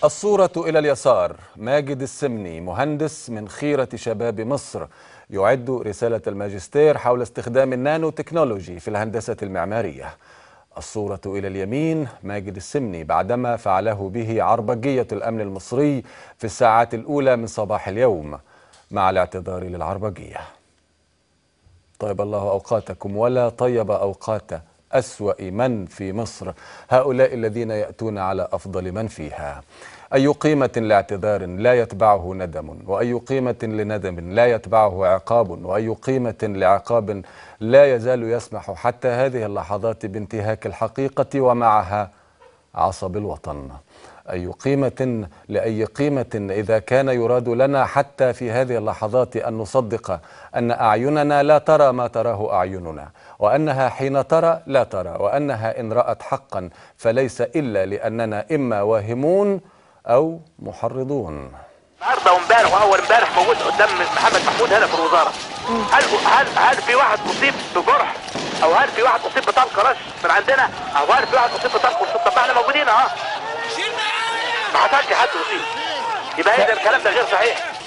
الصورة إلى اليسار، ماجد السمني مهندس من خيرة شباب مصر يعد رسالة الماجستير حول استخدام النانو تكنولوجي في الهندسة المعمارية. الصورة إلى اليمين، ماجد السمني بعدما فعله به عربجية الأمن المصري في الساعات الأولى من صباح اليوم، مع الاعتذار للعربجية. طيب الله أوقاتكم ولا طيب أوقات أسوأ من في مصر، هؤلاء الذين يأتون على أفضل من فيها. أي قيمة لاعتذار لا يتبعه ندم، وأي قيمة لندم لا يتبعه عقاب، وأي قيمة لعقاب لا يزال يسمح حتى هذه اللحظات بانتهاك الحقيقة ومعها عصب الوطن. أي قيمة لأي قيمة إذا كان يراد لنا حتى في هذه اللحظات أن نصدق أن أعيننا لا ترى ما تراه أعيننا، وأنها حين ترى لا ترى، وأنها إن رأت حقا فليس إلا لأننا إما واهمون أو محرضون. النهارده وامبارح واول امبارح موجود قدام محمد محمود هنا في الوزاره. هل في واحد اصيب بجرح، او هل في واحد اصيب بطلق رش من عندنا، او هل في واحد اصيب بطلق رش؟ طب احنا موجودين اهو، ما حصلش حد اصيب، يبقى اذا الكلام ده غير صحيح.